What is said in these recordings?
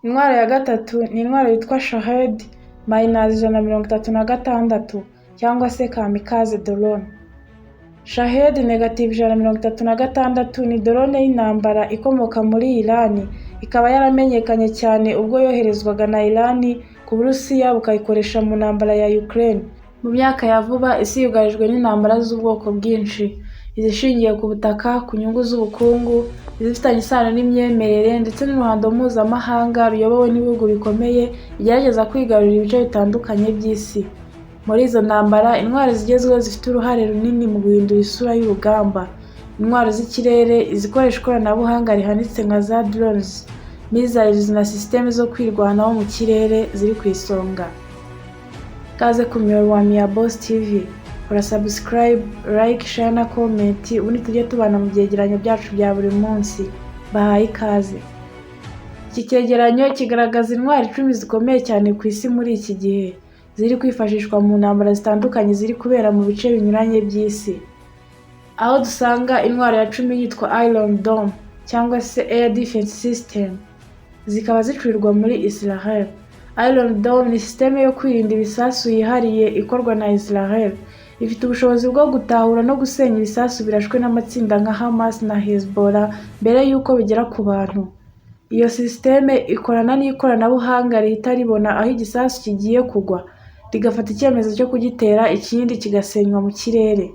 Intwaro ya gatatu ni intwaro yitwa Shahed -136 cyangwa se kamikaze drone. Shahed -136 ni drone y'intambara ikomoka muri Iran, ikaba yaramenyekanye cyane ubwo yoherezwaga na Iran ku Burusiya bukayikoresha mu ntambara ya Ukraine. Mu myaka ya vuba, isi yugarijwe n'intambara z'ubwoko bwinshi: izishingiye ku butaka, ku nyungu z'ubukungu, izifitanye isano n'imyemerere ndetse n'uruhando mpuzamahanga ruyobowe n'ibihugu bikomeye bigerageza kwigarurira ibice bitandukanye by'isi. Muri izo ntambara, intwaro zigezweho zifite uruhare runini mu guhindura isura y'urugamba. Intwaro z'ikirere, izikoresha ikoranabuhanga rihanitse nka za drones, missiles na sisiteme zo kwirwanaho mu kirere ziri ku isonga. Ikaze ku muyoboro wa Mia Boss TV. Kora subscribe, like, share na comment, ubundi tujye tubana mu byegeranyo byacu bya buri munsi. Bahaye ikaze. Iki cyegeranyo kigaragaza intwaro 10 zikomeye cyane ku isi muri iki gihe, ziri kwifashishwa mu ntambara zitandukanye ziri kubera mu bice binyuranye by'isi. Aho dusanga intwaro ya 10 yitwa Iron Dome cyangwa se Air Defense System, zikaba zicurirwa muri Israel. Iron Dome ni sisiteme yo kwirinda ibisasu yihariye ikorwa na Israel. Ifite ubushobozi bwo gutahura no gusenya ibisasu birashwe n'amatsinda nka Hamas na Hezbollah mbere y'uko bigera ku bantu. Iyo sisiteme ikorana n'ikoranabuhanga rihita ribona aho igisasu kigiye kugwa, rigafata icyemezo cyo kugitera, ikindi kigasenywa mu kirere.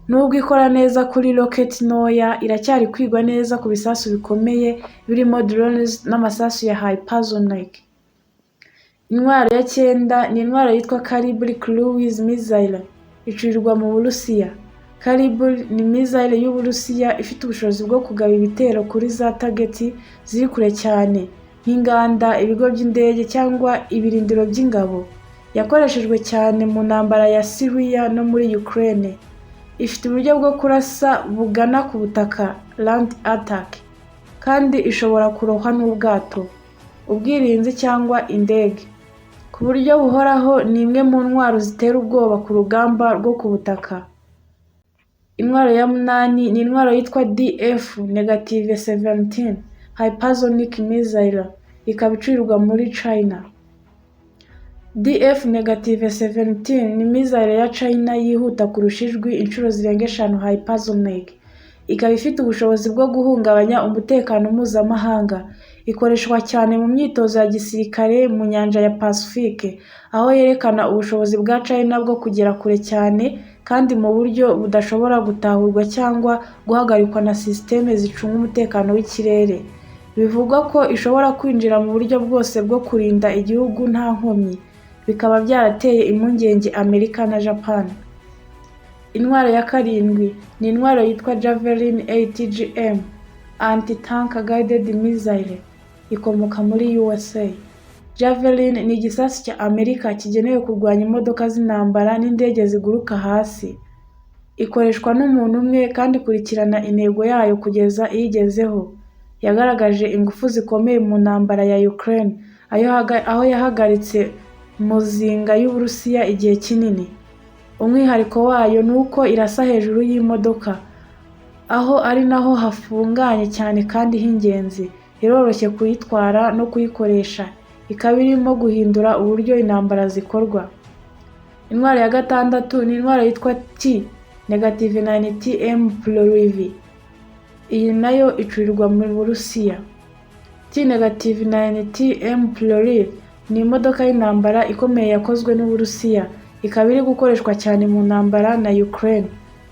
Nubwo ikora neza kuri rocket ntoya, iracyari kwigwa neza ku bisasu bikomeye birimo drones n'amasasu ya hypersonic. Intwaro ya cyenda ni intwaro yitwa Kalibr cruise missile, icurirwa mu Burusiya. Kalibr ni missile y'Uburusiya ifite ubushobozi bwo kugaba ibitero kuri za target ziri kure cyane nk'inganda, ibigo by'indege cyangwa ibirindiro by'ingabo. Yakoreshejwe cyane mu ntambara ya Syria no muri Ukraine. Ifite uburyo bwo kurasa bugana ku butaka, land attack, kandi ishobora kurohwa n'ubwato, ubwirinzi cyangwa indege. Ku buryo buhoraho, ni imwe mu ntwaro zitera ubwoba ku rugamba rwo ku butaka. Intwaro ya munani ni intwaro yitwa DF-17 hypersonic missile, ikaba icurirwa muri China. DF-17 ni missile ya China yihuta kurusha ijwi inshuro zirenga eshanu, hypersonic, ikaba ifite ubushobozi bwo guhungabanya umutekano mpuzamahanga. Ikoreshwa cyane mu myitozo ya gisirikare mu nyanja ya Pacifique, aho yerekana ubushobozi bwa China bwo kugera kure cyane kandi mu buryo budashobora gutahurwa cyangwa guhagarikwa na sisiteme zicunga umutekano w'ikirere. Bivugwa ko ishobora kwinjira mu buryo bwose bwo kurinda igihugu nta nkomyi, bikaba byarateye impungenge Amerika na Japan. Intwaro ya karindwi ni intwaro yitwa Javelin ATGM, Anti-Tank Guided Missile, ikomoka muri USA. Javelin ni igisasu cya Amerika kigenewe kurwanya imodoka z'intambara n'indege ziguruka hasi. Ikoreshwa n'umuntu umwe kandi ikurikirana intego yayo kugeza iyigezeho. Yagaragaje ingufu zikomeye mu ntambara ya Ukraine, aho yahagaritse muzinga y'Uburusiya igihe kinini. Umwihariko wayo ni uko irasa hejuru y'imodoka, aho ari naho hafunganye cyane kandi h'ingenzi. Iroroshye kuyitwara no kuyikoresha, ikaba irimo guhindura uburyo intambara zikorwa. Intwaro ya gatandatu ni intwaro yitwa T-90 M Proryv. Iyi nayo icurirwa mu Burusiya. T-90 M Proryv ni imodoka y'intambara ikomeye yakozwe n'Uburusiya, ikaba iri gukoreshwa cyane mu ntambara na Ukraine.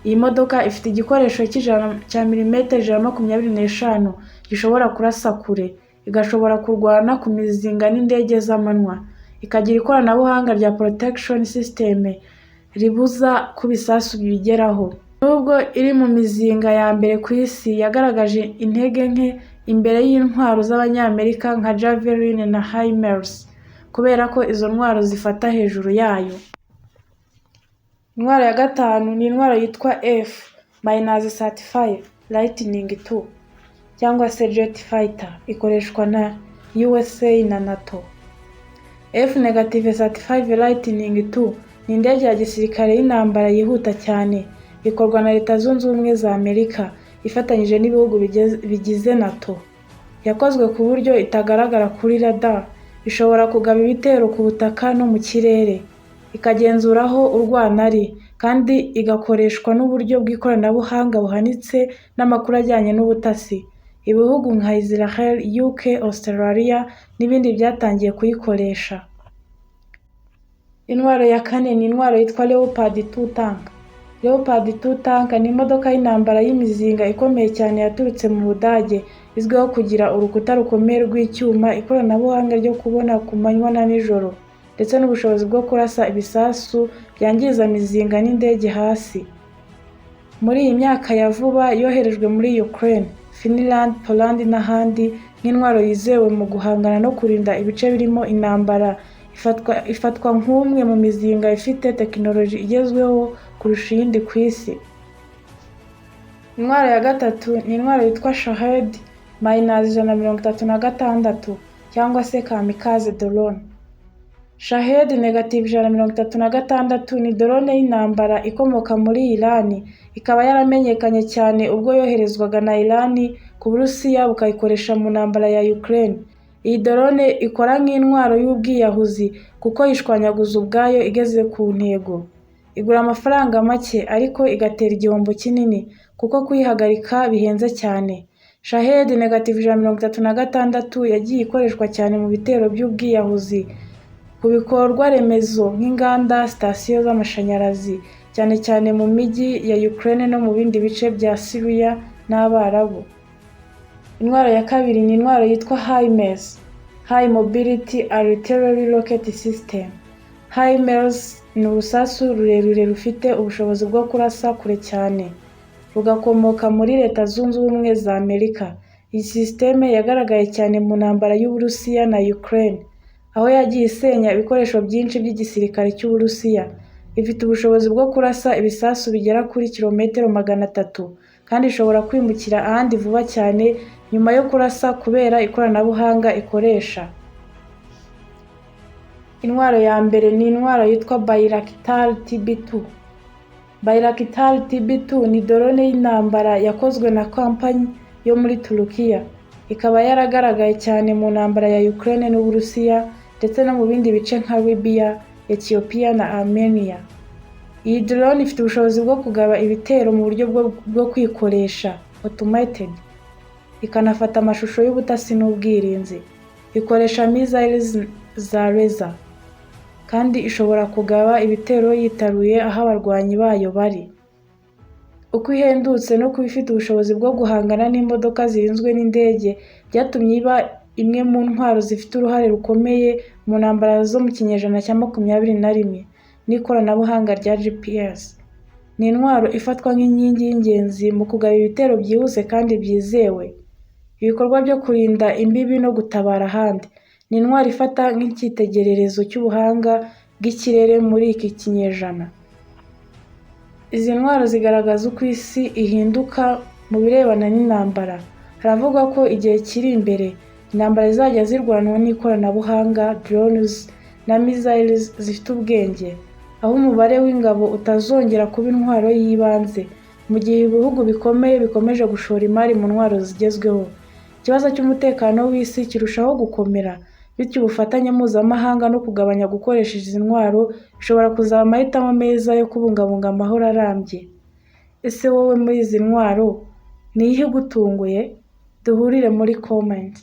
Iyi modoka ifite igikoresho cya milimetero 125 gishobora kurasa kure, igashobora kurwana ku mizinga n'indege z'amanywa, ikagira ikoranabuhanga rya protection system ribuza ko ibisasu biyigeraho. Nubwo iri mu mizinga ya mbere ku isi, yagaragaje intege nke imbere y'intwaro z'Abanyamerika nka Javelin na HIMARS, kubera ko izo ntwaro zifata hejuru yayo. Intwaro ya gatanu ni intwaro yitwa F-35 Lightning II cyangwa se jet fighter, ikoreshwa na USA na NATO. F-35 Lightning II ni indege ya gisirikare y'intambara yihuta cyane, ikorwa na Leta Zunze Ubumwe za Amerika ifatanyije n'ibihugu bigize NATO. Yakozwe ku buryo itagaragara kuri radar, ishobora kugaba ibitero ku butaka no mu kirere, ikagenzura aho urwana ari, kandi igakoreshwa n'uburyo bw'ikoranabuhanga buhanitse n'amakuru ajyanye n'ubutasi. Ibihugu nka Israel, UK, Australia n'ibindi byatangiye kuyikoresha. Intwaro ya kane ni intwaro yitwa Leopard 2 Tank. Leopard 2 Tank ni imodoka y'intambara y'imizinga ikomeye cyane yaturutse mu Budage, izwiho kugira urukuta rukomeye rw'icyuma, ikoranabuhanga ryo kubona ku manywa na nijoro, ndetse n'ubushobozi bwo kurasa ibisasu byangiza mizinga n'indege hasi. Muri iyi myaka ya vuba yoherejwe muri Ukraine, Finland, Poland n'ahandi nk'intwaro yizewe mu guhangana no kurinda ibice birimo intambara. Ifatwa nk'umwe mu mizinga ifite tekinoloji igezweho kurusha iyindi ku isi. Intwaro ya gatatu ni intwaro yitwa Shahed -136 cyangwa se Kamikaze drone. Shahed -136 ni drone y'intambara ikomoka muri Iran, ikaba yaramenyekanye cyane ubwo yoherezwaga na Iran ku Burusiya bukayikoresha mu ntambara ya Ukraine. Iyi drone ikora nk'intwaro y'ubwiyahuzi kuko yishwanyaguza ubwayo igeze ku ntego. Igura amafaranga make ariko igatera igihombo kinini kuko kuyihagarika bihenze cyane. Shahed -136 yagiye ikoreshwa cyane mu bitero by'ubwiyahuzi ku bikorwa remezo nk'inganda, sitasiyo z'amashanyarazi, cyane cyane mu mijyi ya Ukraine no mu bindi bice bya Syria n'Abarabu. Intwaro ya kabiri ni intwaro yitwa HIMARS, High Mobility Artillery Rocket System. HIMARS ni urusasu rurerure rufite ubushobozi bwo kurasa kure cyane, rugakomoka muri Leta Zunze Ubumwe za Amerika. Iyi sisiteme yagaragaye cyane mu ntambara y'Uburusiya na Ukraine, aho yagiye isenya ibikoresho byinshi by'igisirikare cy'Uburusiya. Ifite ubushobozi bwo kurasa ibisasu bigera kuri kilometero 300, kandi ishobora kwimukira ahandi vuba cyane nyuma yo kurasa kubera ikoranabuhanga ikoresha. Intwaro ya mbere ni intwaro yitwa Bayraktar TB2. Bayraktar TB2 ni drone y'intambara yakozwe na kompanyi yo muri Turukiya, ikaba yaragaragaye cyane mu ntambara ya Ukraine n'Uburusiya ndetse no mu bindi bice nka Libya, Ethiopia na Armenia. Iyi drone ifite ubushobozi bwo kugaba ibitero mu buryo bwo kwikoresha automated, ikanafata amashusho y'ubutasi n'ubwirinzi. Ikoresha missiles za laser, kandi ishobora kugaba ibitero yitaruye aho abarwanyi bayo bari. Uko ihendutse no kuba ifite ubushobozi bwo guhangana n'imodoka zirinzwe n'indege byatumye iba imwe mu ntwaro zifite uruhare rukomeye mu ntambara zo mu kinyejana cya 21 n'ikoranabuhanga rya GPS. Ni intwaro ifatwa nk'inkingi y'ingenzi mu kugaba ibitero byihuse kandi byizewe, ibikorwa byo kurinda imbibi no gutabara ahandi. Ni intwaro ifata nk'icyitegererezo cy'ubuhanga bw'ikirere muri iki kinyejana. Izi ntwaro zigaragaza uko isi ihinduka mu birebana n'intambara. Haravugwa ko igihe kiri imbere, intambara zizajya zirwanwa n'ikoranabuhanga, drones na missiles zifite ubwenge, aho umubare w'ingabo utazongera kuba intwaro y'ibanze, mu gihe ibihugu bikomeye bikomeje gushora imari mu ntwaro zigezweho. Ikibazo cy'umutekano w'isi kirushaho gukomera, bityo ubufatanye mpuzamahanga no kugabanya gukoresha izi ntwaro bishobora kuzaba amahitamo meza yo kubungabunga amahoro arambye. Ese wowe muri izi ntwaro ni iyihe igutunguye? Duhurire muri comment.